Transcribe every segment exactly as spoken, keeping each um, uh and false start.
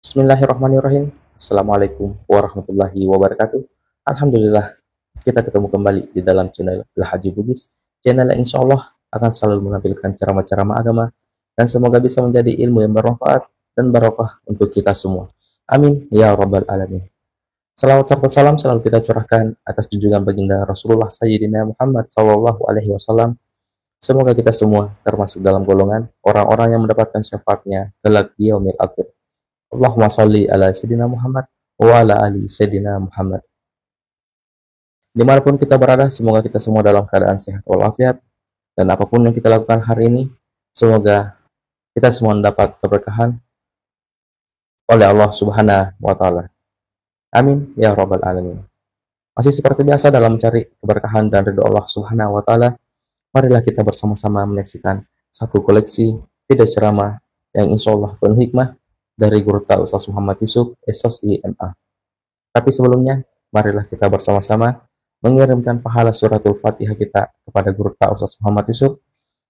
Bismillahirrahmanirrahim. Assalamualaikum warahmatullahi wabarakatuh. Alhamdulillah, kita ketemu kembali di dalam channel Al Haji Bugis, channel yang insya Allah akan selalu menampilkan ceramah-ceramah agama, dan semoga bisa menjadi ilmu yang bermanfaat dan barokah untuk kita semua. Amin ya rabbal alamin. Salawat serta salam selalu kita curahkan atas junjungan baginda Rasulullah Sayyidina Muhammad sallallahu alaihi wasallam. Semoga kita semua termasuk dalam golongan orang-orang yang mendapatkan syafaatnya kelak di yaumil akhir. Allahumma salli ala Sayyidina Muhammad wa ala ali Sayyidina Muhammad. Dimanapun kita berada, semoga kita semua dalam keadaan sehat walafiat, dan apapun yang kita lakukan hari ini, semoga kita semua mendapat keberkahan oleh Allah Subhanahu wa Ta'ala. Amin ya Rabbal Alamin. Masih seperti biasa, dalam mencari keberkahan dan ridho Allah Subhanahu wa Ta'ala, marilah kita bersama-sama menyaksikan satu koleksi video ceramah yang insya Allah penuh hikmah dari Guru Ta Ustaz Muhammad Yusuf, S S I M A. Tapi sebelumnya, marilah kita bersama-sama mengirimkan pahala suratul Fatihah kita kepada Guru Ta Ustaz Muhammad Yusuf,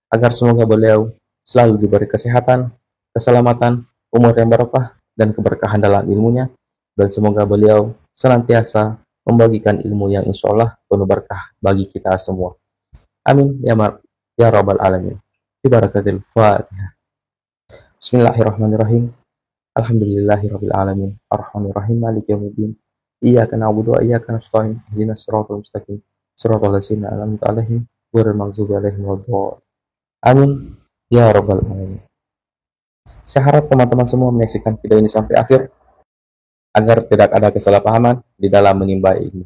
agar semoga beliau selalu diberi kesehatan, keselamatan, umur yang barokah, dan keberkahan dalam ilmunya, dan semoga beliau senantiasa membagikan ilmu yang insya Allah penuh berkah bagi kita semua. Amin ya mar-, ya rabbal alamin. Ibarakatil Fatihah. Bismillahirrahmanirrahim. Alhamdulillahirabbil alamin. Arrahmanirrahim. Maliki yaumiddin. Iyyaka na'budu wa iyyaka nasta'in. Ihdinas siratal mustaqim. Siratal ladzina an'amta 'alaihim ghairil maghdubi 'alaihim waladdallin. Amin ya rabbal alamin. Saya harap teman-teman semua menyaksikan video ini sampai akhir agar tidak ada kesalahpahaman di dalam menimba ilmu.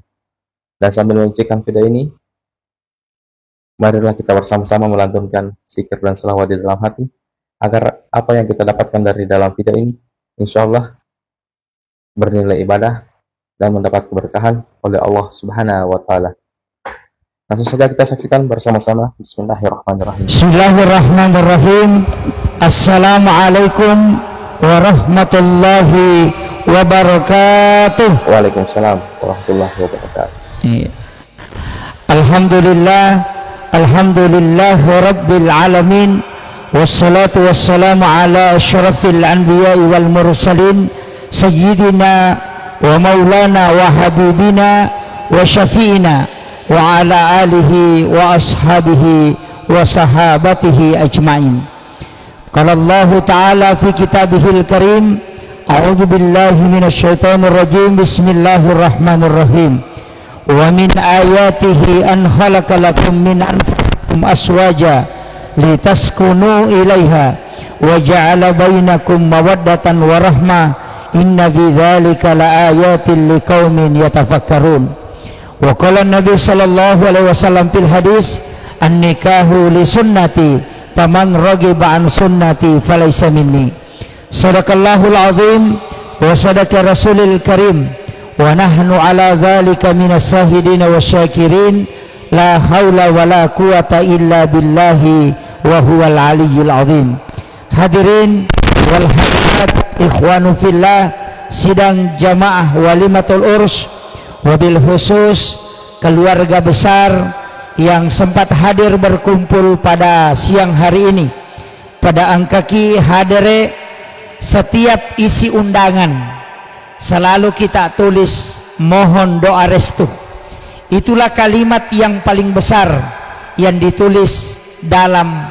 Dan sambil menyaksikan video ini, marilah kita bersama-sama melantunkan zikir dan selawat di dalam hati, agar apa yang kita dapatkan dari dalam video ini, insya Allah bernilai ibadah dan mendapat keberkahan oleh Allah Subhanahu wa Ta'ala. Langsung saja kita saksikan bersama-sama. Bismillahirrahmanirrahim. Bismillahirrahmanirrahim. Assalamualaikum warahmatullahi wabarakatuh. Waalaikumsalam warahmatullahi wabarakatuh. Iya. Alhamdulillah, alhamdulillah rabbil alamin. Wassalatu wassalamu ala asyrafil anbiya'i wal mursalin, sayyidina wa maulana wa habibina wa syafi'ina wa ala alihi wa ashabihi wa sahabatihi ajmain. Qala Allahu ta'ala fi kitabihil karim, a'udzu billahi minasy syaithanir rajim, bismillahirrahmanirrahim. Wa min ayatihi an khalaqa lakum min anfusikum azwaja litaskunu ilaiha wa ja'ala bainakum mawaddatan wa rahmah, inna fi dzalika laayatil liqaumin yatafakkarun. Wa qala Nabi sallallahu alaihi wasallam fil hadis, "An-nikahu li sunnati, faman raghiba an sunnati falaisa minni." Sadaqallahul azim wa sadaqa rasulil karim, wa nahnu ala dzalika minas syahidin wa syakirin, la haula wa la quwata illa billahi wa huwal aliyyil azim. Hadirin wal hadirat, ikhwanu fillah, sidang jamaah walimatul urs, wabil khusus keluarga besar yang sempat hadir berkumpul pada siang hari ini. Pada engkaki hadere, setiap isi undangan selalu kita tulis mohon doa restu. Itulah kalimat yang paling besar yang ditulis dalam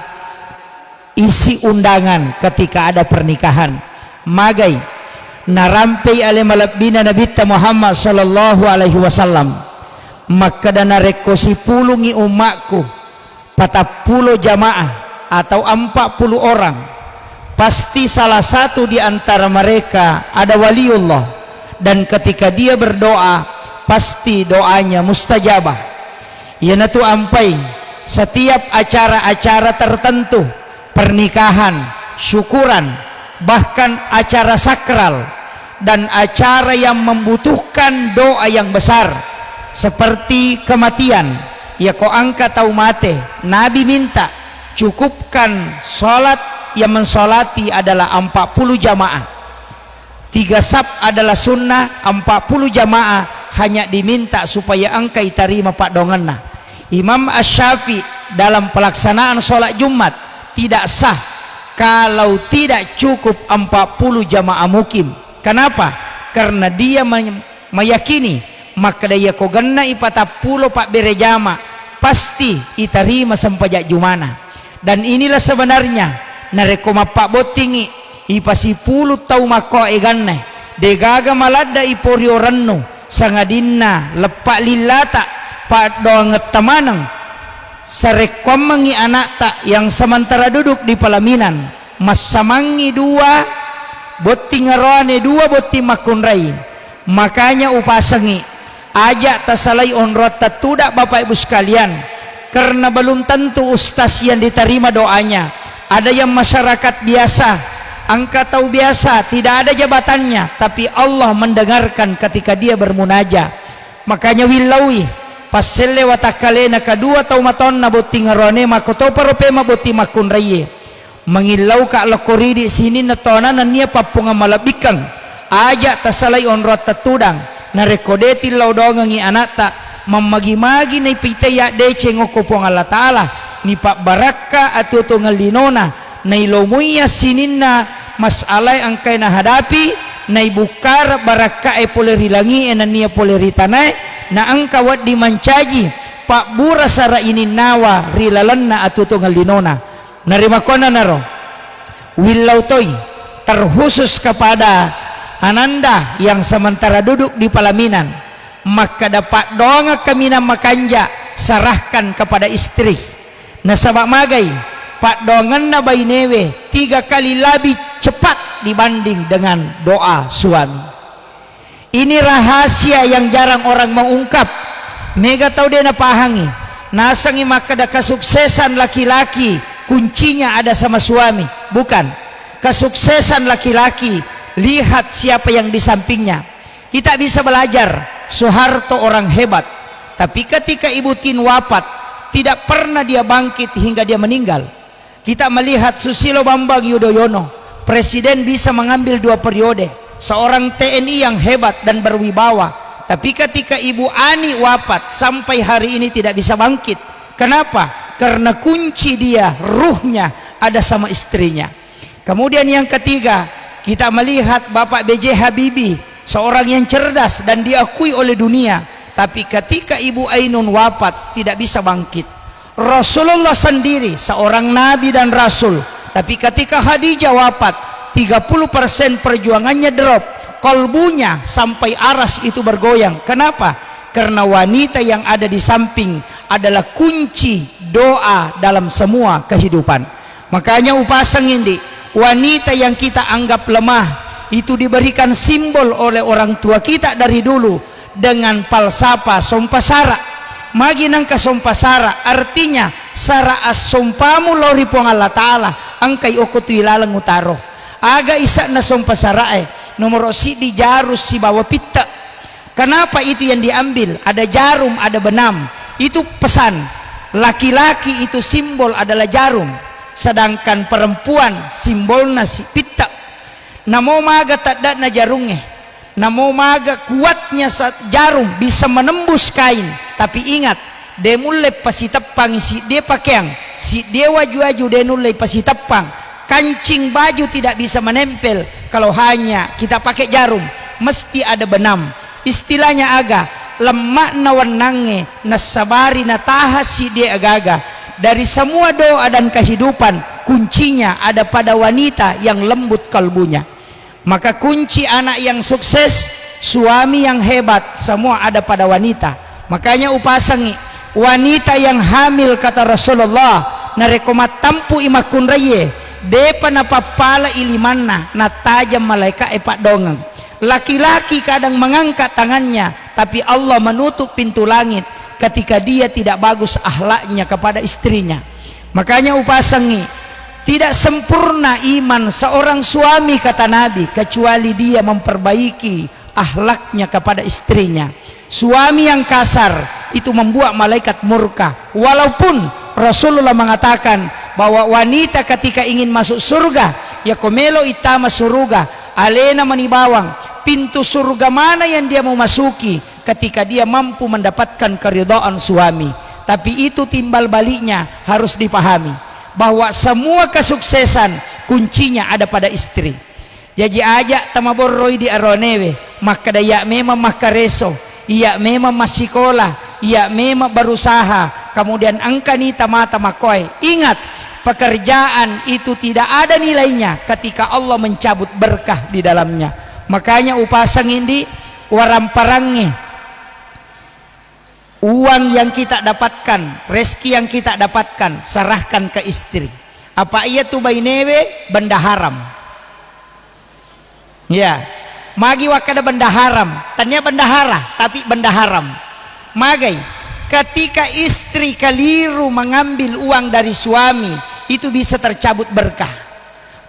isi undangan ketika ada pernikahan. Magai narampei ale malebbina Nabitta Muhammad sallallahu alaihi wasallam, makkeda, narekko sipulungi ummakku patappulo jamaah atau empat puluh orang, pasti salah satu di antara mereka ada waliullah, dan ketika dia berdoa, pasti doanya mustajabah. Iyanatu ampai setiap acara-acara tertentu, pernikahan, syukuran, bahkan acara sakral dan acara yang membutuhkan doa yang besar seperti kematian. Yako engka tau mate, Nabi minta cukupkan salat yang mensalati adalah empat puluh jamaah. Tiga saf adalah sunnah, empat puluh jamaah hanya diminta supaya engka itarima paddoangenna. Imam Asy-Syafi'i dalam pelaksanaan sholat Jumat tidak sah kalau tidak cukup empat puluh jamaah mukim. Kenapa? Karena dia me-, meyakini makkeda iyako genna ipatappulo pabbere jama, pasti itarima sempajang jumana. Dan inilah sebenarnya narekko mappabbottingi ipasipulu tau makkoa eganna, degaga maladda ipori orennu, sangadinna leppa lillata, paddoangetta maneng, sarekkuammengngi anakta yang sementara duduk di pelaminan, massamangngi dua botting aroane, dua botting makkunrai. Makanya upasengngi, aja tasalai onroatta tudang, Bapak Ibu sekalian, karena belum tentu ustaz yang diterima doanya. Ada yang masyarakat biasa, engka tau biasa, tidak ada jabatannya, tapi Allah mendengarkan ketika dia bermunajat. Makanya willaui passelle watakkalena kedua tau matonna botting aroane, makkotoparo pema botting makkunraie. Mangillauka lokko ridi sininna tona nennia pappongeng malebbikkeng. Aja tasalai onroatta tudang. Narekko de tillau doangengngi anakta, mammagi-magi naipitai addeceng okko Puang Allah Ta'ala, nipabbarakka atuo-tuongeng linona, nailomoiya sininna masalae engkae nahadapi, naibukkara barakkae pole ri langie nennia pole ri tanae, na engka wedding mancaji pabbura sara ininnawa ri lalenna atuo-tuongeng linona. Narimakkuannanaro, willau toi, terkhusus kepada ananda yang sementara duduk di pelaminan, makkeda paddoangeng kaminang makanja, serahkan kepada istri. Nasaba magai, paddoangenna bainewe tiga kali lebih cepat dibanding dengan doa suami. Ini rahasia yang jarang orang mau ungkap. Mega tau de napahangi. Nasengngi makkeda kesuksesan laki-laki kuncinya ada sama suami. Bukan. Kesuksesan laki-laki, lihat siapa yang di sampingnya. Kita bisa belajar, Soeharto orang hebat. Tapi ketika Ibu Tin wafat, tidak pernah dia bangkit hingga dia meninggal. Kita melihat Susilo Bambang Yudhoyono, presiden bisa mengambil dua periode, seorang T N I yang hebat dan berwibawa. Tapi ketika Ibu Ani wafat, sampai hari ini tidak bisa bangkit. Kenapa? Karena kunci dia, ruhnya ada sama istrinya. Kemudian yang ketiga, kita melihat Bapak B J Habibie, seorang yang cerdas dan diakui oleh dunia. Tapi ketika Ibu Ainun wafat, tidak bisa bangkit. Rasulullah sendiri, seorang nabi dan rasul, tapi ketika Khadijah wafat, tiga puluh persen perjuangannya drop, kalbunya sampai aras itu bergoyang. Kenapa? Karena wanita yang ada di samping adalah kunci doa dalam semua kehidupan. Makanya upasang indi, wanita yang kita anggap lemah itu diberikan simbol oleh orang tua kita dari dulu dengan falsafah sompa sara. Magi nengka sompa sara, artinya sara assompamu lao ri Puang Allah Ta'ala, engkai okko tu ilaleng utaro. Aga ise'na sompa sarae? Nomoro siddi jaru sibawa pitte. Kenapa itu yang diambil? Ada jarum, ada benam. Itu pesan. Laki-laki itu simbol adalah jarum. Sedangkan perempuan simbolna si pitte. Namo maga tedde'na jarungnge, namo maga kuatnya sa-, jarum bisa menembus kain, tapi ingat, de mulle pasiteppang siddie pakeang, siddie waju-waju de nulle pasiteppang, kancing baju tidak bisa menempel kalau hanya kita pakai jarum, mesti ada benam. Istilahnya aga, lemmakna wennangnge, nassabari nataha siddie agaga. Dari semua doa dan kehidupan, kuncinya ada pada wanita yang lembut kalbunya. Maka kunci anak yang sukses, suami yang hebat, semua ada pada wanita. Makanya upasangi, wanita yang hamil, kata Rasulullah, narekko mattampu'i makkunraie, depa napappala ilimanna, nattajeng malaeka'e paddongeng. Laki-laki kadang mengangkat tangannya, tapi Allah menutup pintu langit ketika dia tidak bagus akhlaknya kepada istrinya. Makanya upasangi, tidak sempurna iman seorang suami, kata Nabi, kecuali dia memperbaiki akhlaknya kepada istrinya. Suami yang kasar itu membuat malaikat murka. Walaupun Rasulullah mengatakan bahwa wanita ketika ingin masuk surga, ya komelo itama surga, alena mani bawang, pintu surga mana yang dia mau masuki ketika dia mampu mendapatkan keridhaan suami. Tapi itu timbal baliknya harus dipahami bahwa semua kesuksesan kuncinya ada pada istri. Jaji aja tamaborroi di aroanewe, makkeda iya memang makkareso, iya memang massikola, iya memang berusaha, kemudian engkani tamata makkoe. Ingat, pekerjaan itu tidak ada nilainya ketika Allah mencabut berkah di dalamnya. Makanya upasang indi waramparangnge. Uang yang kita dapatkan, rezeki yang kita dapatkan, serahkan ke istri. Apa iya tu bainewe benda haram? Ya, magi wakkada benda haram, tania bendahara, tapi benda haram. Magai, ketika istri keliru mengambil uang dari suami, itu bisa tercabut berkah.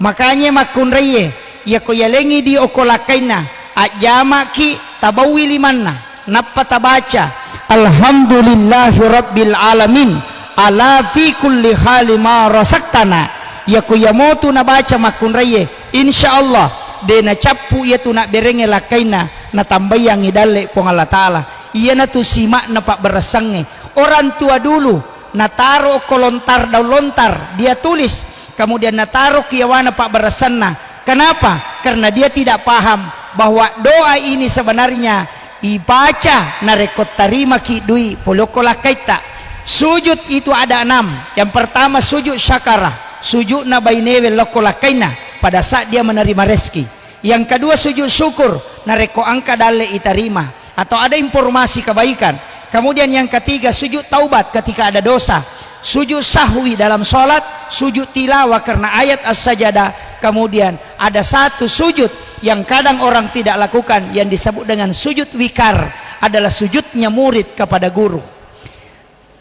Makanya makkunraiye, iyako yalengi di okko lakkainna, ajjamaki tabaui limanna, nappa tabaca, "Alhamdulillahi rabbil alamin, ala fi kulli hali ma rasaktana." Iyako iyamotu nabaca makkunraiye, insya Allah de nacappu iyatu nabberengnge lakkainna, natambaiyangngi dalle Puang Allah Ta'ala. Iyanatu simakna pabberessangnge. Orang tua dulu nataro okko lontar, daun lontar, dia tulis, kemudian nataro ki yawana pabberessanna. Kenapa? Karena dia tidak paham bahwa doa ini sebenarnya ibaca narekko tarimaki dui pole okko lakkaitta. Sujud itu ada enam. Yang pertama sujud syakara, sujudna bainewe lokko lakkainna pada saat dia menerima rezeki. Yang kedua sujud syukur, narekko engka dalle itarima atau ada informasi kebaikan. Kemudian yang ketiga sujud taubat ketika ada dosa. Sujud sahwi dalam sholat, sujud tilawah karena ayat as-sajadah. Kemudian ada satu sujud yang kadang orang tidak lakukan yang disebut dengan sujud wikar, adalah sujudnya murid kepada guru.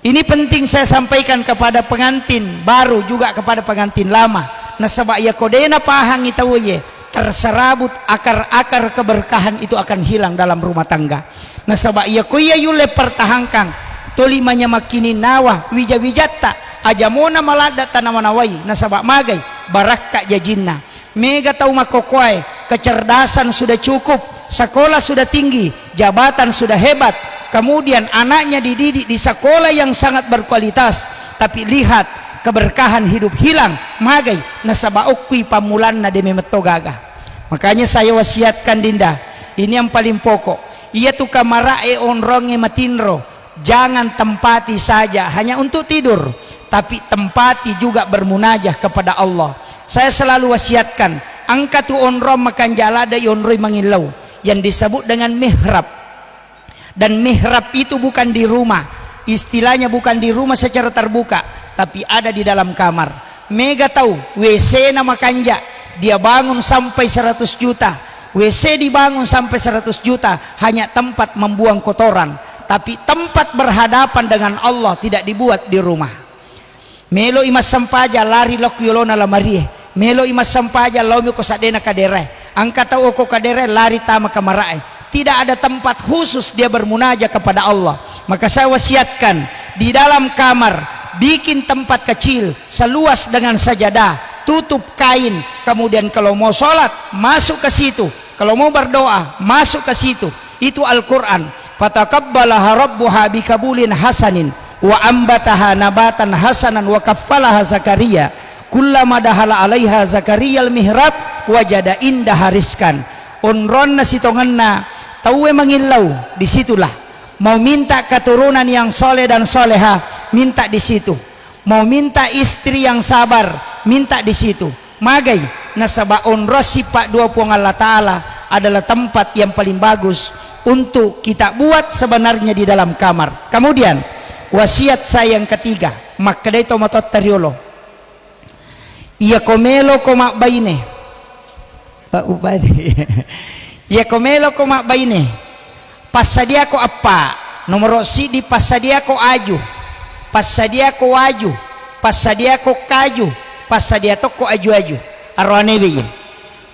Ini penting saya sampaikan kepada pengantin baru juga kepada pengantin lama. Nasaba iyako de napahangi tauwe, terserabut akar-akar keberkahan itu akan hilang dalam rumah tangga. Nasaba iyako iya yulle pertahankan toli manyamakkini nawa wija-wijatta, ajamona maladda tanawa-nawai, nasaba magai barakka jajinna. Mega tau makkokkoe, kecerdasan sudah cukup, sekolah sudah tinggi, jabatan sudah hebat, kemudian anaknya dididik di sekolah yang sangat berkualitas, tapi lihat, keberkahan hidup hilang. Magai? Nasaba okkui pammulanna de memetto gaga. Makanya saya wasiatkan, Dinda, ini yang paling pokok. Iyatu kamara'e onrongnge matinro, jangan tempati saja hanya untuk tidur, tapi tempati juga bermunajah kepada Allah. Saya selalu wasiatkan, engka tu onrong makanja lada ionroi mangillau, yang disebut dengan mihrab. Dan mihrab itu bukan di rumah, istilahnya bukan di rumah secara terbuka, tapi ada di dalam kamar. Mega tau W C-na makanja, dia bangun sampai seratus juta. W C dibangun sampai seratus juta hanya tempat membuang kotoran, tapi tempat berhadapan dengan Allah tidak dibuat di rumah. Melo'i massempajang, lari lokko yolona lamarie. Melo'i massempajang, laomi ko saddena kaderae. Engka tau okko kaderae, lari tama kamara'e. Tidak ada tempat khusus dia bermunajat kepada Allah. Maka saya wasiatkan, di dalam kamar, bikin tempat kecil, seluas dengan sajadah, tutup kain, kemudian kalau mau sholat, masuk ke situ, kalau mau berdoa, masuk ke situ. Itu Al-Quran. Fataqabbalaha rabbuha bikabulin hasanin wa ambataha nabatan hasanan wa kaffalaha Zakaria. Kullama dahala alaiha Zakariyal mihrab wajada indaha rizkan. Onronna sitongenna tauwe mangillau, disitulah. Mau minta keturunan yang soleh dan soleha, minta di situ. Mau minta istri yang sabar, minta di situ. Magai? Nasaba onrong sippa dua Puang Allah Ta'ala adalah tempat yang paling bagus untuk kita buat sebenarnya di dalam kamar. Kemudian, wasiat saya yang ketiga, makkedai tomatoatta riolo. Iyako meloko mabbaine, Pak Bupati. Iyako meloko mabbaine, passadiako eppa. Nomoro siddi, passadiako aju, passadiako waju, passadiako kaju, passadia tokko aju-aju. Aroanewe iye.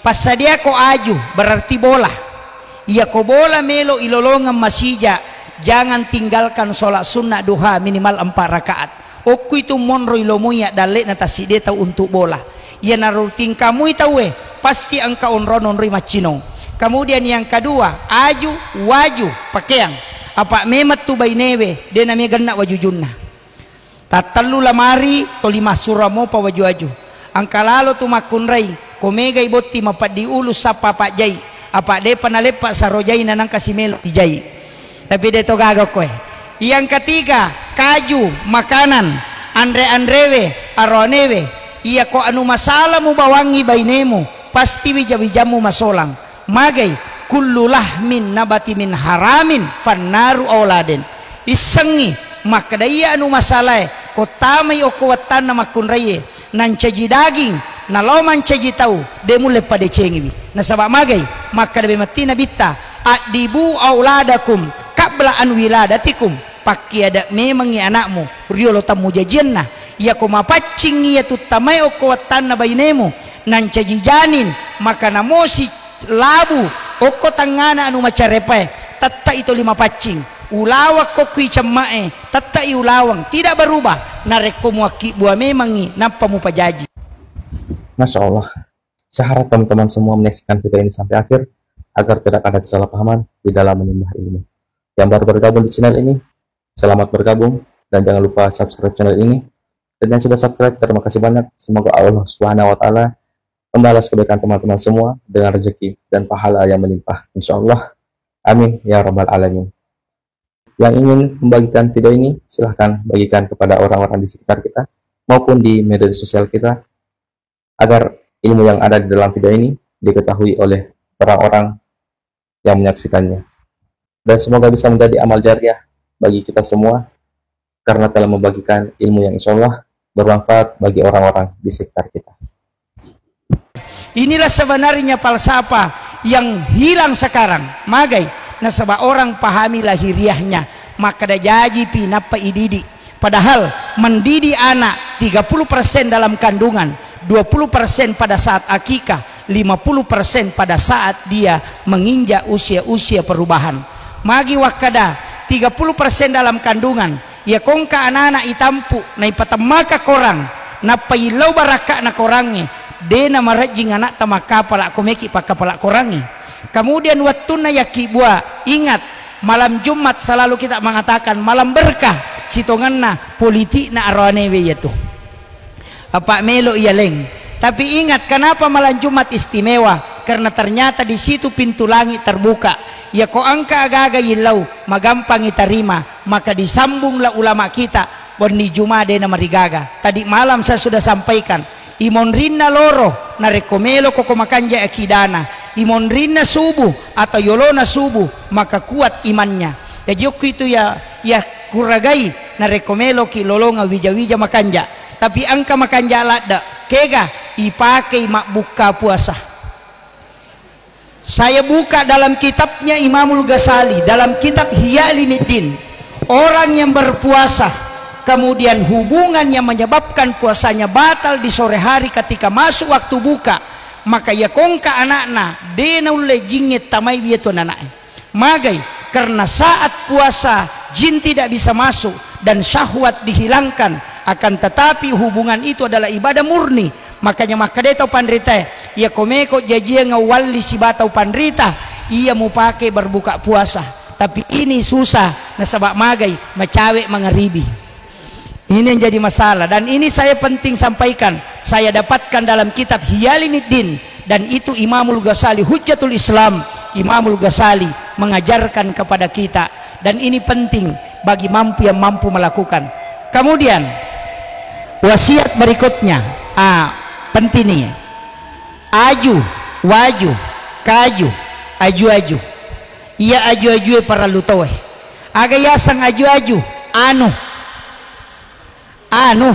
Passadiako aju, berarti bola. Iyako bola melo ilolongeng masija, jangan tinggalkan sholat sunnah duha minimal empat rakaat. Okkuitu monro ilomoi addalle'na tassidde tau untuk bola. Iyanaro tingkamui tauwe, pasti engka onro nonroi maccinong. Kemudian yang kedua, aju, waju, pakeang. Apa memang tu bainewe, de namia genna wajujunna. Tattellu lamari, toli massura mopa waju-waju. Engka lalo tu makkunrai, Ko megai botti mapeddi ulu sappa pajjai, apa depa naleppa saro jaina nangka simelo dijai. Tapi de to gaga koe. Yang ketiga, kaju, makanan, anre-anrewe, aroanewe. Iya ko anu masala mubawangngi bainemu, pasti wija-wijammu masolang. Magai, kullu lahmin nabati min haramin fannaru auladen. Issengngi, makkeda iya anu masalae, ko tamai okko wettanna makkunraie, nancaji daging, nalao mancaji tau, de mulle padecengiwi. Nasaba magai, makkeda bemetti Nabitta, "Addibu auladakum qabla an wiladatikum." Pakkiada memengngi anakmu riolo tammujajianna. Iyako mapaccing iya tuttamae okko wattanna bainemu, nancaji janin, maka namosi labu okko tangngana anu macarepae, tettai toli mapaccing. Ulawang ko kui cemma'e, tettai ulawang, tidak berubah. Narekko muakkibbua memengngi, nappa mupajaji. Masya Allah. Saya harap teman-teman semua menyaksikan video ini sampai akhir agar tidak ada kesalahpahaman di dalam menimba ilmu. Yang baru bergabung di channel ini, selamat bergabung dan jangan lupa subscribe channel ini. Dan yang sudah subscribe, terima kasih banyak. Semoga Allah Subhanahu wa Ta'ala membalas kebaikan teman-teman semua dengan rezeki dan pahala yang melimpah, insya Allah. Amin ya Rabbal 'Alamin. Yang ingin membagikan video ini, silahkan bagikan kepada orang-orang di sekitar kita maupun di media sosial kita, agar ilmu yang ada di dalam video ini diketahui oleh orang-orang yang menyaksikannya. Dan semoga bisa menjadi amal jariah bagi kita semua karena telah membagikan ilmu yang insya Allah bermanfaat bagi orang-orang di sekitar kita. Inilah sebenarnya falsafah yang hilang sekarang. Magai, nasaba orang pahami lahiriahnya, maka dajaji pi nappa ididi. Padahal mendidik anak tiga puluh persen dalam kandungan, dua puluh persen pada saat akikah, lima puluh persen pada saat dia menginjak usia-usia perubahan. Magi wakkada, tiga puluh persen dalam kandungan, iya kongka anak-anak itampu, naipatemmaka korang, nappa illau barakka'na korangnge, de namarejjing anakta makkapala ko meki pakkapala korangnge. Kemudian wettunna yakkibua, ingat, malam Jumat selalu kita mengatakan malam berkah, sitongenna politikna aroanewe iyatu. Apa melo iyaleng. Tapi ingat, kenapa malam Jumat istimewa? Karena ternyata di situ pintu langit terbuka. Iya ko engka aga-aga yillau, magampangi tarima, maka disambunglah ulama kita, wenni Juma de namarigaga. Tadi malam saya sudah sampaikan, imonrinna loro, narekko melo ko ko makanja akidana, imonrinna subuh atau yolona subuh, maka kuat imannya. Jadi okko itu ya, ya kuragai, narekko meloki lolonga wija-wija makanja. Tapi engka makanja ladde, kega ipakei mabbukka puasa. Saya buka dalam kitabnya Imamul Ghazali, dalam kitab Ihya Ulumuddin. Orang yang berpuasa, kemudian hubungan yang menyebabkan puasanya batal di sore hari ketika masuk waktu buka, maka ia kongka anakna, de naulle jingnge tamai wiya tu anaknya. Magai, karena saat puasa jin tidak bisa masuk dan syahwat dihilangkan, akan tetapi hubungan itu adalah ibadah murni. Makanya makkeda tau panritae, iya ko meko jajiang walli siba tau panrita, iya mupake berbuka puasa. Tapi ini susah, nasaba magai, macawe mangaribi. Ini yang jadi masalah dan ini saya penting sampaikan. Saya dapatkan dalam kitab Ihya Ulumuddin dan itu Imamul Ghazali, Hujjatul Islam, Imamul Ghazali mengajarkan kepada kita dan ini penting bagi mampu yang mampu melakukan. Kemudian wasiat berikutnya, ah, penting nih. Aju, waju, kaju, aju-aju. Iya aju-ajue parellu tauwe. Aga yaseng aju-aju? Anu. Anu.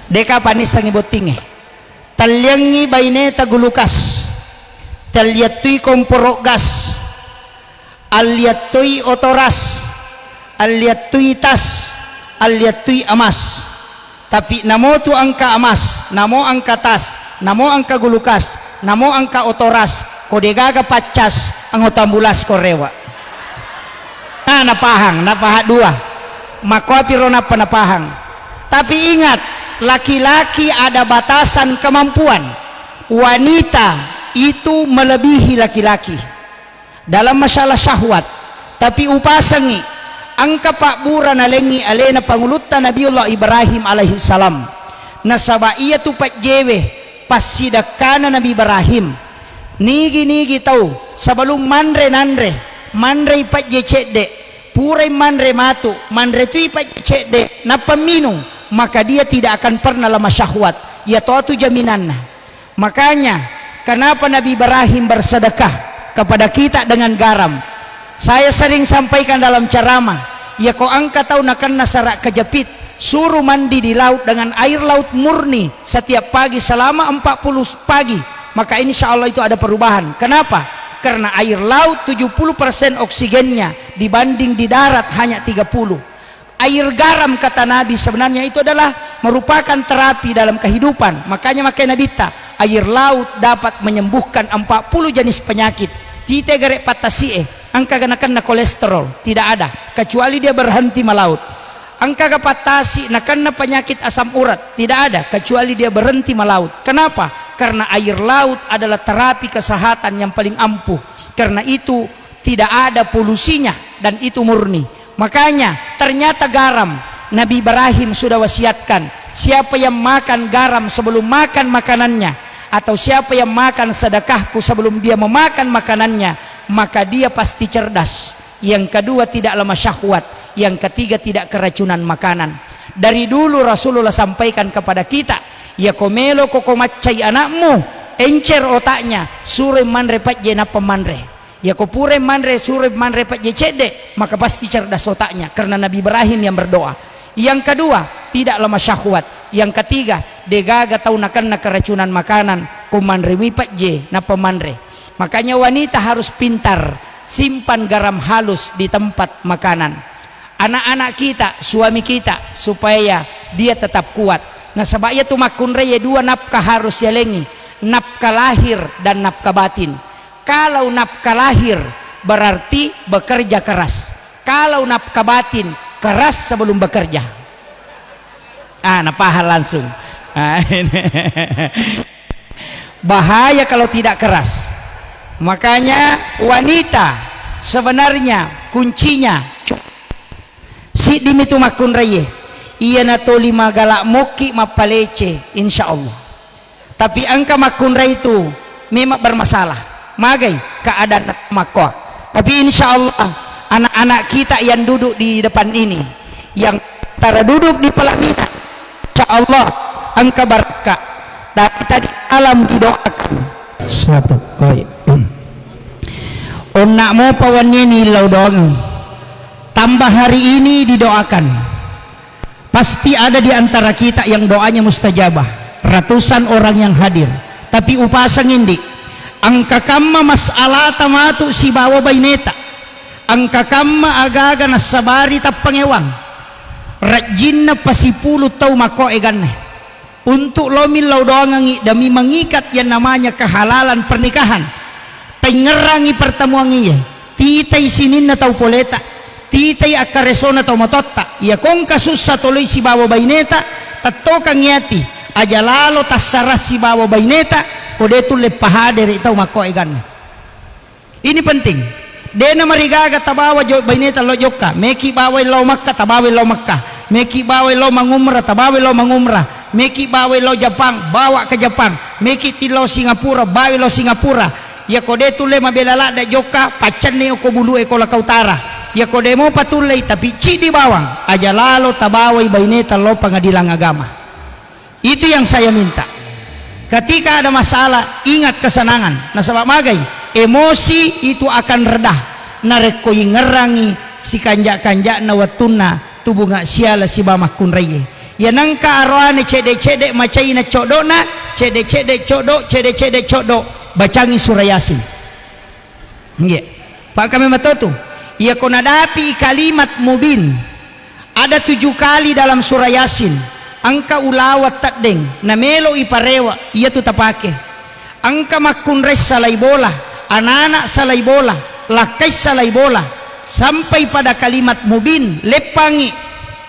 Deka panissengi bottingnge. Telliangngi baineta gulukas. Telliattui komporo gas. Alliattui oto ras. Alliattui tas. Alliattui emas. Tapi namotu engka emas, namo engka tas, namo engka gulukas, namo engka oto ras, ko degaga paccas, anggota ambulas ko rewe. Nah, napahang, napahang dua. Makkoapiro nappa napahang. Tapi ingat, laki-laki ada batasan kemampuan. Wanita itu melebihi laki-laki dalam masalah syahwat. Tapi upasengngi, engka pabbura nalengngi alena pangulutta Nabiullah Ibrahim alaihi salam. Nasaba iyatu pajjewe passidekkana Nabi Ibrahim. Nigi-nigi tau sebelum manre nanre, manrei pajje cedde, purai manre matu, manre tui pajje cedde, nappa minung, maka dia tidak akan pernah lemah syahwat. Iyatotu jaminanna. Makanya, kenapa Nabi Ibrahim bersedekah kepada kita dengan garam? Saya sering sampaikan dalam ceramah, ya ko engka tau nakenna sara kejepit, suruh mandi di laut dengan air laut murni setiap pagi selama empat puluh pagi, maka insya Allah itu ada perubahan. Kenapa? Karena air laut tujuh puluh persen oksigennya dibanding di darat hanya tiga puluh. Air garam, kata Nabi, sebenarnya itu adalah merupakan terapi dalam kehidupan. Makanya makai Nabitta, air laut dapat menyembuhkan empat puluh jenis penyakit. Tite gare pattasi'e, engka ga nakenna kolesterol? Tidak ada, kecuali dia berhenti melaut. Engka ga pattasi nakenna penyakit asam urat? Tidak ada, kecuali dia berhenti melaut. Kenapa? Karena air laut adalah terapi kesehatan yang paling ampuh. Karena itu tidak ada polusinya dan itu murni. Makanya, ternyata garam, Nabi Ibrahim sudah wasiatkan, siapa yang makan garam sebelum makan makanannya, atau siapa yang makan sedekahku sebelum dia memakan makanannya, maka dia pasti cerdas. Yang kedua, tidak lemah syahwat. Yang ketiga, tidak keracunan makanan. Dari dulu Rasulullah sampaikan kepada kita, ya ko melo ko, ko maccai anakmu, encer otaknya, suruh manre pajje nappa manre. Yako pura manre, suro manre pajje cedde, maka pasti cerdas otaknya, karena Nabi Ibrahim yang berdoa. Yang kedua, tidak lemah syahwat. Yang ketiga, degaga tau nakenna keracunan makanan, ko manrewi pajje nappa manre. Makanya wanita harus pintar simpan garam halus di tempat makanan. Anak-anak kita, suami kita, supaya dia tetap kuat. Nasaba iyatu makkunrai dua nafkah harus yalengi, nafkah lahir dan nafkah batin. Kalau nafkah lahir, berarti bekerja keras. Kalau nafkah batin, keras sebelum bekerja. Ah, napaham langsung. Ah, ini. Bahaya kalau tidak keras. Makanya wanita sebenarnya kuncinya siddi mitu makkunraie. Iyana toli magala mokki mappalece, insya Allah. Tapi engka makkunrai itu memang bermasalah. Magai keadaan makkoa. Tapi insya Allah anak-anak kita yang duduk di depan ini, yang tara duduk di pelaminan, insya Allah engka barakka. Tapi tadi malam didoakan. Satu, baik. Onna mopa wenni ni lau doang. Tambah hari ini didoakan. Pasti ada di antara kita yang doanya mustajabah. Ratusan orang yang hadir. Tapi upasang indi. Engka kamma masalata matu sibawa baineta. Engka kamma agaga nassabari tappangewang. Rajjinna pasipulu tau makko eganna. Untuk lo millau doangengi demi mengikat yang namanya kehalalan pernikahan. Taingngerangi pertemuan iye. Titai sininna tau poleta, titai akkaresona tau matotta. Iya kongka sussa toloi sibawa baineta, tettokang iyati. Aja lalo tassara sibawa baineta, ko de tulle pahadere tau makko eganna. Ini penting. Dena marigaga tabawa jo baineta lo jokka, meki bawai lo Makka, tabawai lo Makka, meki bawai lo mangumra, tabawai lo mangumra, meki bawai lo Japang, bawa ke Japang, meki ti lo Singapura, bawai lo Singapura. Yako de tulle mabela ladde jokka, paccenni oko bulu e ko Lakau Utara. Yako de mo patullei, tapi ciddi bawang, aja lalo tabawai baineta lo pengadilan agama. Itu yang saya minta. Ketika ada masalah, ingat kesenangan. Nasaba magai, emosi itu akan reda narekko ingerangi sikanja-kanjana wettunna tubunga siala siba makkunraie. Iya nengka aroane cedde-cedde macaina codona, cedde-cedde coddo, cedde-cedde coddo, bacangi sura Yasin. Nggih. Pak kami matotu. Iya ko nadapi kalimat mubin. Ada tujuh kali dalam surah Yasin. Engka ulawat teddeng, namelo iparewa, iya tu tapake. Engka makkunrai salai bola, anak-anak salai bola, lakkai salai bola, sampai pada kalimat mubin, leppangi,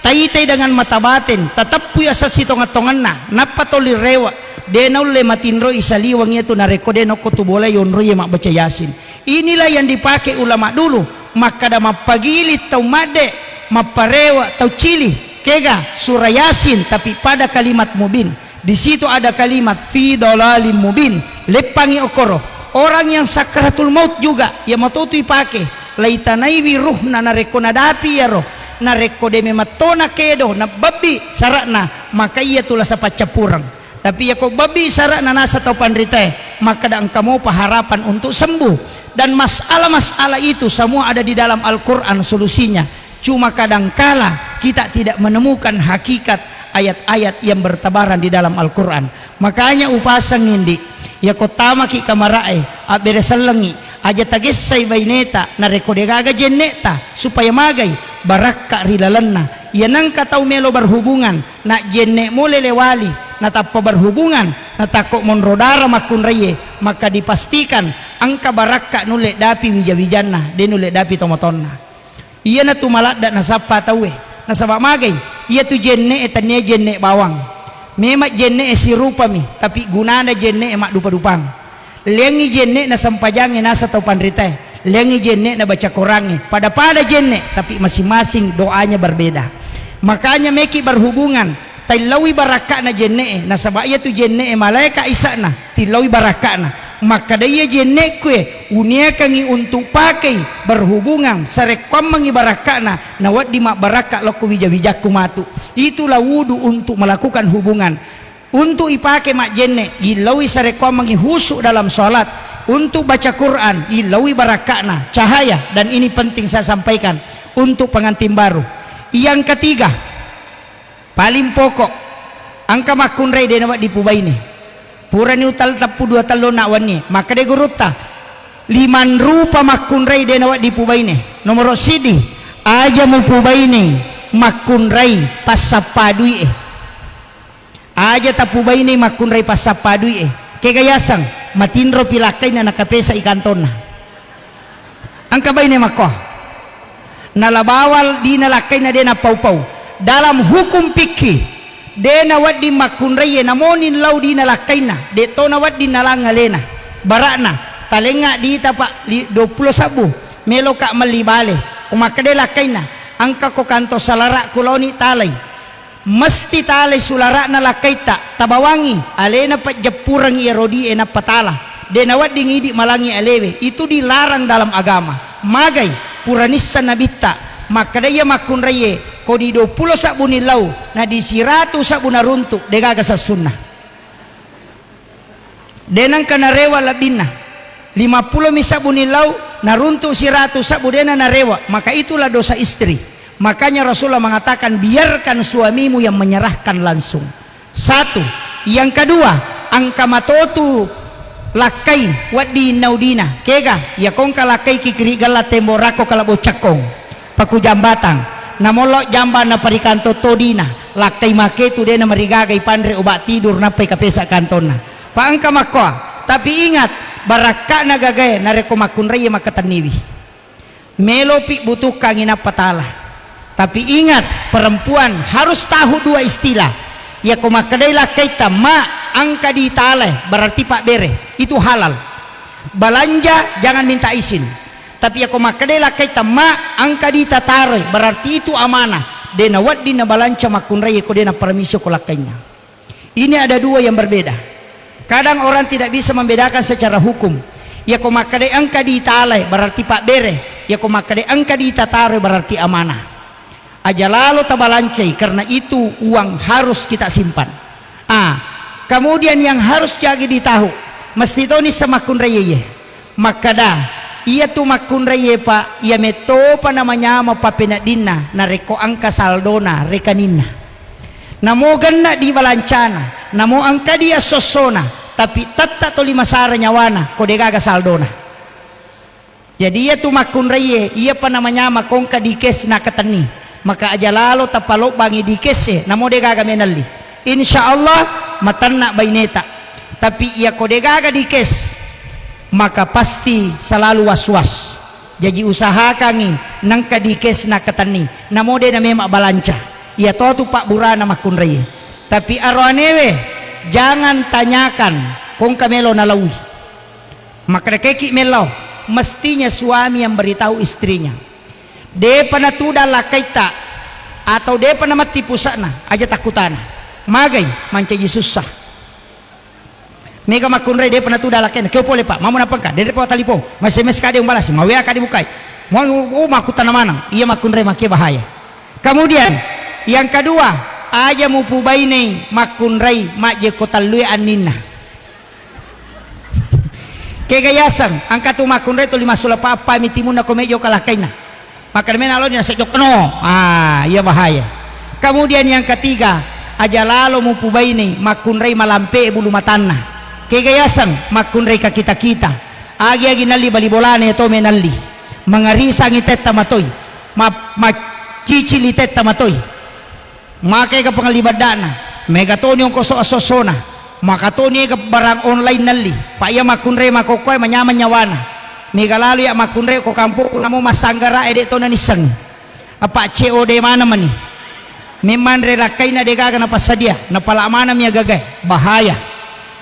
taitai dengan mata batin, tateppui asassi tonga-tonganna, nappa toli rewa, de naulle matinroi saliweng iya tu narekko de nokko tu bola yonroi mabbaca Yasin. Inilah yang dipakai ulama dulu, makkada mappagili tau madde, mapparewa tau cili, kega surah Yasin, tapi pada kalimat mubin. Di situ ada kalimat fi dalalim mubin, leppangi okkoro. Orang yang sakaratul maut juga, iya matotu ipake, laitanaiwi ruhna narekko nadapi iyaro, narekko de memettona kedo, nabbabbi sara'na, maka iyatu lasa paccappureng. Tapi iyako babbi sara'na nasa tau panritae, makkada engka mopa harapan untuk sembuh. Dan masalah-masalah itu semua ada di dalam Al-Quran solusinya. Cuma kadangkala kita tidak menemukan hakikat ayat-ayat yang bertebaran di dalam Al-Quran. Makanya upasang indi, iyako tamaki kamara'e, abbere sellengi, aja tagessai baineta, narekko degaga jenne'ta, supaya magai barakka ri lalenna. Iya nengka tau melo berhubungan, najjenne' mole lewali, natappa berhubungan, natakko monro dara makkunraie, maka dipastikan engka barakka nulle dapi wija-wijanna, de nulle dapi tomatoanna. Iyanatu maladda nasappa tauwe, nasaba magai, iyatu jenne'e tania jenne' bawang. Memang jenne'e sirupami, tapi gunana jenne'e maddupa-dupang. Leangngi jenne'na sempajangnge nasa tau panritae, leangngi jenne'na baca Korangnge, pada-pada jenne', tapi masing-masing doanya berbeda. Makanya meki berhubungan, taillaui barakka'na jenne'e, nasaba iyatu jenne'e malaeka isa'na, tillaui barakka'na. Makkada iya jenne'ku e, uniakangi untuk pakei berhubungan, sarekkoammengngi barakka'na, nawedding mabbarakka lokko wija-wijakku matu. Itulah wudu untuk melakukan hubungan. Untuk ipake majjenne, illaui sarekkoammengngi husu dalam salat. Untuk baca Quran, illaui barakka'na, cahaya. Dan ini penting saya sampaikan untuk pengantin baru. Yang ketiga, paling pokok, engka makkunrai de nawedding pubaine. Purani utal teppu dua tellu na wenni, makkeda gurutta, liman rupa makkunrai de nawedding pubaine. Nomoro siddi, aja mupubaine makkunrai passappa dui'e. Aja tapubainei makkunrai passappa dui'e. Kega yaseng, matinropi lakkainna nakapesa i kantonna. Engka baine makko. Nalabawal dina lakkainna de napau-pau. Dalam hukum fikih, de nawedding makkunraie namoni lau dina lakkainna, de to nawedding nalang alena. Bara'na, talengnga dita pa li-, duappulo sabbu, meloka melli bale. Ko makkeda lakkainna, engka ko kanto salara ku laoni talai. Mesti talai sulara'na lakkaitta, tabawangi, alena pejjeppureng iyaro di'e nappa tala. De nawedding idi malangi alewe, itu dilarang dalam agama. Magai, pura nisseng nabitta, makkeda iya makkunraie, ko di duappulo sabbu ni lau, na di siratu sabbu naruntu, degaga sessunna. De nengka narewa lebbinna. Lima puluh mi sabbu ni lau, naruntu siratu sabbu dena narewa, maka itulah dosa istri. Makanya Rasulullah mengatakan, "Biarkan suamimu yang menyerahkan langsung." Satu. Yang kedua, engka matotu lakkai wedding naudina. Kega, iya kongka lakkai kikiri gella tembo rako kalabo cekkong. Paku jambatang, namollo jamba naparikanto todina, lakkai maketu dena marigaga ipanre obat tidur nappai kapesa kantonna. Pa engka makkoa, tapi ingat, barakka'na gagae narekko makkunraie makkatenniwi. Melopi butuhkangi nappa tala. Tapi ingat, perempuan harus tahu dua istilah. Yako makkedai lakkaitta, "Ma, engka ditalai," berarti pabbere. Itu halal. Balanja jangan minta izin. Tapi yako makkedai lakkaitta, "Ma, engka ditataroi," berarti itu amanah. De nawedding nabalanca makkunrai ko de napermisi ko lakkainna. Ini ada dua yang berbeda. Kadang orang tidak bisa membedakan secara hukum. Yako makkedai engka ditalai berarti pabbere. Yako makkedai engka ditataroi berarti amanah. Aja lalo tabalancai, karena itu uang harus kita simpan. Ah, kemudian yang harus jagi ditahu, mesti toni semakkunraiye. Makkada, iyatu makkunraiye, Pak, iya mettopa namanyameng pappeneddinna narekko engka saldona rekaninna. Namo genna di balancana, namo engka di esso-essona, tapi tetta toli masara nyawana ko degaga saldona. Jadi iyatu makkunraiye, iyapa namanyameng kongka di kes nakatenni, maka aja lalo tapalobbangi di kes e, namo degaga menelli. Insya Allah matenna baineta. Tapi iyako degaga di kes, maka pasti selalu was-was. Jaji usahakangi nengka di kes nakatenni, namo de namema balanca. Iyatotu pabburana makkunraiye. Tapi aroanewe, jangan tanyakan kongka melo nalaui. Makkedakeki mellau, mestinya suami yang beritahu istrinya. Depa natudang lakkaitta atau depa namatti pusa'na, aja takkutana. Magai mancaji sussa. Mega makkunrai depa natuda lakkainna. Keo pole, Pak, mamo napengka, derepa talipong, ma-S M S ka de umbalasi, ma-W A ka dibukai. Mau, oh, makkutana maneng. Iya makkunrai makke bahaya. Kemudian, yang kedua, aja mupubainei makkunrai majjekko tellue anninna. Kega yaseng, engka tu makkunrai tuli massula pappa mi timunna ko mejo ka lakkainna. Makkeda mena loni nasejjokno. Ah, iya bahaya. Kemudian yang ketiga, aja lalo mupubainei makkunrai malampe bulu matanna. Kega yaseng makkunrai kakita-kita. Agi-agi nalli bali bolana ya to menalli. Mangarisangi tetta matoi. Ma-, macicili tetta matoi. Maka ega pengelli baddana, mega toni ongkoso esso-essona, maka toni ega barang online nelli, pa iya makkunrai makokkoe manyameng nyawana. Mega lalo iya makkunrai ko kampokku namo massanggara e de to nanisseng. Apa C O D maneng mani. Memmanre lakkaina de gaga napassadia, napala maneng mi agagae, bahaya.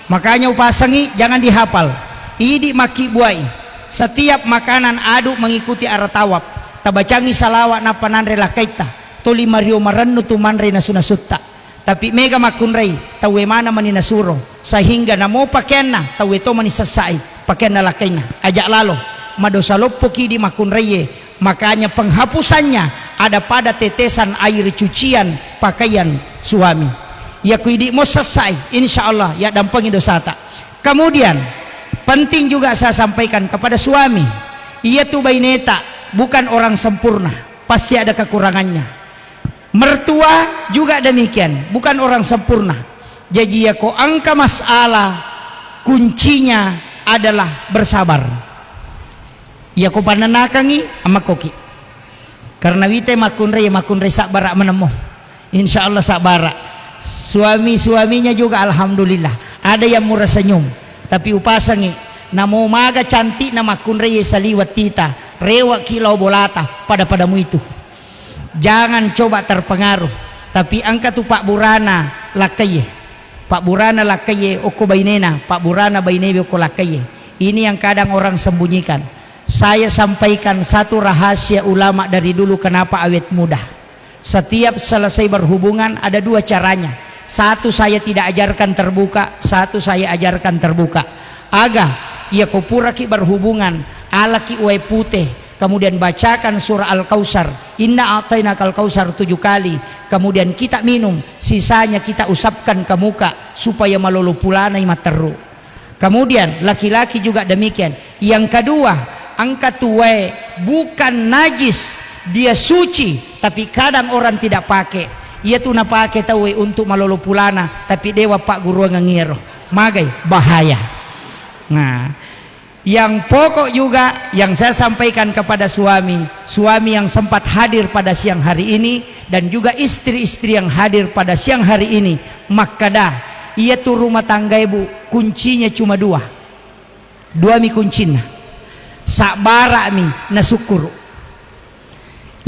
Makanya upasangi jangan dihafal. Idi makkibbuai. Setiap makanan aduk mengikuti arah tawaf. Tabacangi salawat nappa nanre lakkaitta. Tuli mario marennu tu manre nasu-nasutta. Tapi mega makkunrai, tauwe maneng mani nasuro. Sehingga namo pakeanna, tauwe to mani sessai. Pakeanna lakkainna. Ajak lalo. Madosa loppoki di makkunraie. Makanya penghapusannya ada pada tetesan air cucian pakaian suami. Iya ku idi mo sessai, insya Allah ya dampengi dosata. Kemudian, penting juga saya sampaikan kepada suami, iya tu baineta bukan orang sempurna, pasti ada kekurangannya. Mertua juga demikian, bukan orang sempurna. Jaji, iya ko engka masalah, kuncinya adalah bersabar. Iya ko pannanakangi, amakkoki. Karena wite makkunrai, makkunrai sabbara menemmo. Insya Allah sabbara. Suami-suaminya juga alhamdulillah. Ada yang murah senyum. Tapi upasangi, namo maga cantikna makkunrai saliwat tita, rewaki lao bolata, pada-padamu itu. Jangan coba terpengaruh. Tapi engka tu pabburana lakkaie. Pabburana lakkaie okko bainena, pabburana bainewe okko lakkaie. Ini yang kadang orang sembunyikan. Saya sampaikan satu rahasia ulama dari dulu kenapa awet muda. Setiap selesai berhubungan ada dua caranya. Satu saya tidak ajarkan terbuka, satu saya ajarkan terbuka. Aga, iya ko puraki berhubungan, alaki wae pute, kemudian bacakan surah Al-Kausar, inna a'tainakal kausar tujuh kali, kemudian kita minum, sisanya kita usapkan ke muka supaya malolo pulanai matteru. Kemudian laki-laki juga demikian. Yang kedua, engka tu wae bukan najis, dia suci, tapi kadang orang tidak pakai. Iya tu napake tauwe untuk malolo pulana, tapi dewa pagguruangang iyaro. Magai, bahaya. Nah, yang pokok juga yang saya sampaikan kepada suami, suami yang sempat hadir pada siang hari ini, dan juga istri-istri yang hadir pada siang hari ini, makkada, iya tu rumah tangga ibu, kuncinya cuma dua. Duami kuncinna. Sabbara'mi nasukkuru.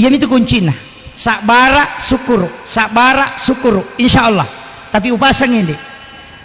Iyamitu kuncinna. Sabbara, sukkuru, sabbara, sukkuru, insya Allah. Tapi upasang ini,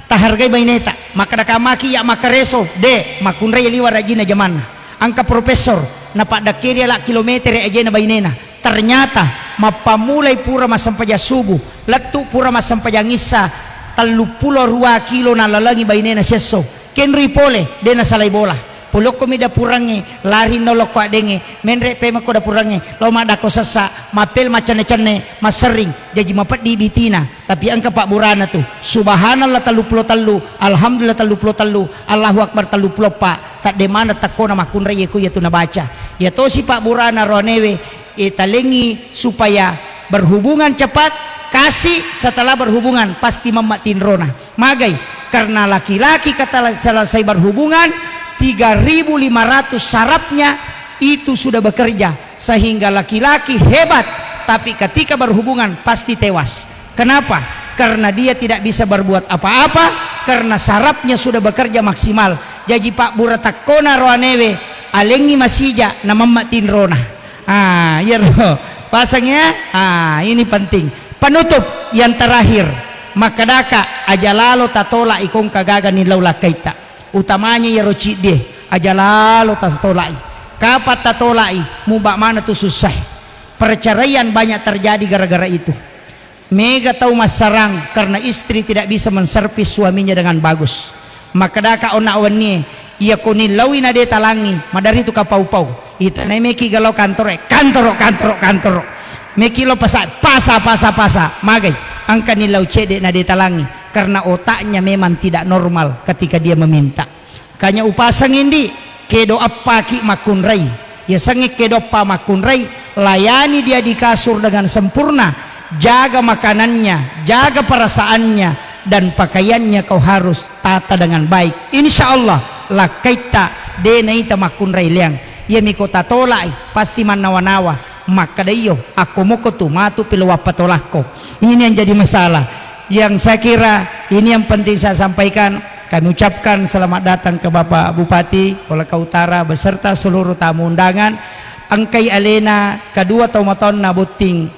tahargai baineta. Makkada kamaki iya makkareso, de, makkunrai liwa rajina jamanna. Engka profesor, napaddakkeri ala kilometere ajena bainena. Ternyata, mappammulai pura massempajang subuh, lettu pura massempajang issa, telluppulo rua kilo nalalengi bainena siesso. Kenrui pole, de nasalai bola. Polokkomi dapurangnge, lari nolokko addengnge, menre pemekko dapurangnge, lao maddakko sessa, mappel maccenne-cenne, masserring, jaji mapeddi bitina. Tapi engka pabburana tu, subhanallah telluppulo tellu, alhamdulillah telluppulo tellu, Allahu akbar telluppulo eppa, tadde maneng tekkona makkunrai ko iya tu nabaca. Iya tosi pabburana roanewe, e, talengi supaya berhubungan cepat, kasih setelah berhubungan pasti memma tinrona. Magai, karena laki-laki kata selesai berhubungan, tiga ribu lima ratus sarafnya itu sudah bekerja, sehingga laki-laki hebat, tapi ketika berhubungan pasti tewas. Kenapa? Karena dia tidak bisa berbuat apa-apa, karena sarafnya sudah bekerja maksimal. Jaji pabbura tekkona roanewe, alengi masija na memma tinrona. Ah, iyaro. Pasang ya. Ah, ini penting. Penutup yang terakhir. Makkadaka aja lalo tatolak ikong kagaga ni lau lakkaitta. Utamanya iyaro ciddie, aja lalo tatolai. Kapan tatolai, muba mana tu susah. Perceraian banyak terjadi gara-gara itu. Mega tau massarang karena istri tidak bisa menservis suaminya dengan bagus. Makkedaka onna wennie, iya ko nillaui na de talangi, madari tu kapau-pau. Itanai meki galau kantoro, kantoro, kantoro, kantoro. Meki lo pasa, pasa, pasa, pasa. Magai, engka nillau cedde na de talangi. Karena otaknya memang tidak normal ketika dia meminta. Kanya upaseng indi, kedo appaki makkunrai. Ya sengi kedo appa makkunrai, layani dia di kasur dengan sempurna. Jaga makanannya, jaga perasaannya, dan pakaiannya kau harus tata dengan baik. Insya Allah, lakkaitta de naita makkunrai leang. Iya miko tatolai, pasti mannawa-nawa. Makkada iyo, akko moko tu matu pilo wappatolakko. Ini yang jadi masalah. Yang saya kira ini yang penting saya sampaikan. Kami ucapkan selamat datang ke Bapak Bupati Kolaka Utara beserta seluruh tamu undangan. Engkai alena kedua tau matonna botting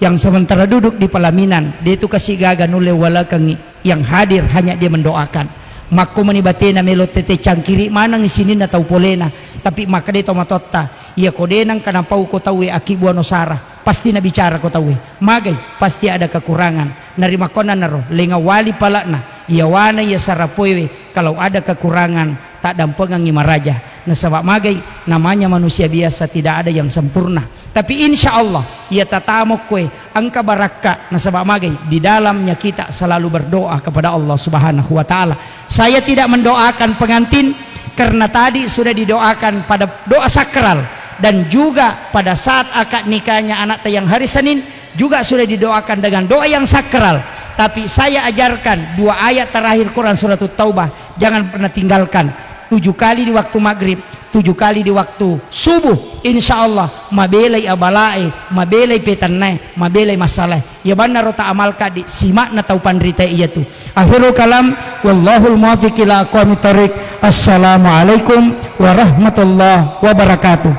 yang sementara duduk di pelaminan, de tu kasi gaga nulle walakengi, yang hadir hanya dia mendoakan. Makko meni batena melo tete cangkiri maneng sininna tau polena, tapi makkeda to matotta, iya ko de nengka napau ko tauwe aki buano sara, pasti nabicara ko tauwe. Magai, pasti ada kekurangan. Narimakkonanaro, lenga wali palakna, iya wana iya sarapoewe, kalau ada kekurangan, taddampengengi maraja. Nasaba magai, namanya manusia biasa, tidak ada yang sempurna. Tapi insya Allah, iya tatamokkoe engka barakka, nasaba magai, di dalamnya kita selalu berdoa kepada Allah Subhanahu wa Ta'ala. Saya tidak mendoakan pengantin karena tadi sudah didoakan pada doa sakral, dan juga pada saat akad nikahnya anakta yang hari Senin juga sudah didoakan dengan doa yang sakral. Tapi saya ajarkan dua ayat terakhir Quran surat Taubah, jangan pernah tinggalkan. Tujuh kali di waktu maghrib, tujuh kali di waktu subuh, insya Allah mabelai abalae, mabelai petannae, mabelai masalae. Iya bannaro ta amalka di simakna tau panrita iyatu. Akhirul kalam, wallahul muwaffiq ila aqwamit thariq. Assalamualaikum warahmatullahi wabarakatuh.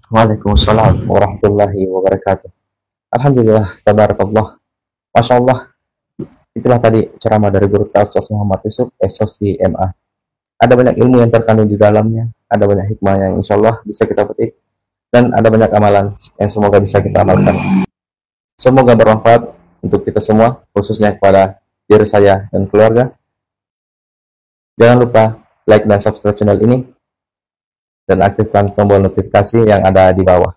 Waalaikumsalam warahmatullahi wabarakatuh. Alhamdulillah, tabarakallah. Masya Allah, itulah tadi ceramah dari guru kita Ustaz Muhammad Yusuf, S O C M A. Ada banyak ilmu yang terkandung di dalamnya, ada banyak hikmah yang insya Allah bisa kita petik, dan ada banyak amalan yang semoga bisa kita amalkan. Semoga bermanfaat untuk kita semua, khususnya kepada diri saya dan keluarga. Jangan lupa like dan subscribe channel ini dan aktifkan tombol notifikasi yang ada di bawah.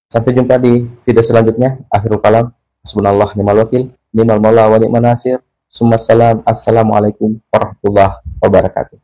Sampai jumpa di video selanjutnya. Akhirul kalam. Hasbunallah ni'mal wakil, ni'mal maula wa ni'man nasir. Summa salam. Assalamualaikum warahmatullahi wabarakatuh.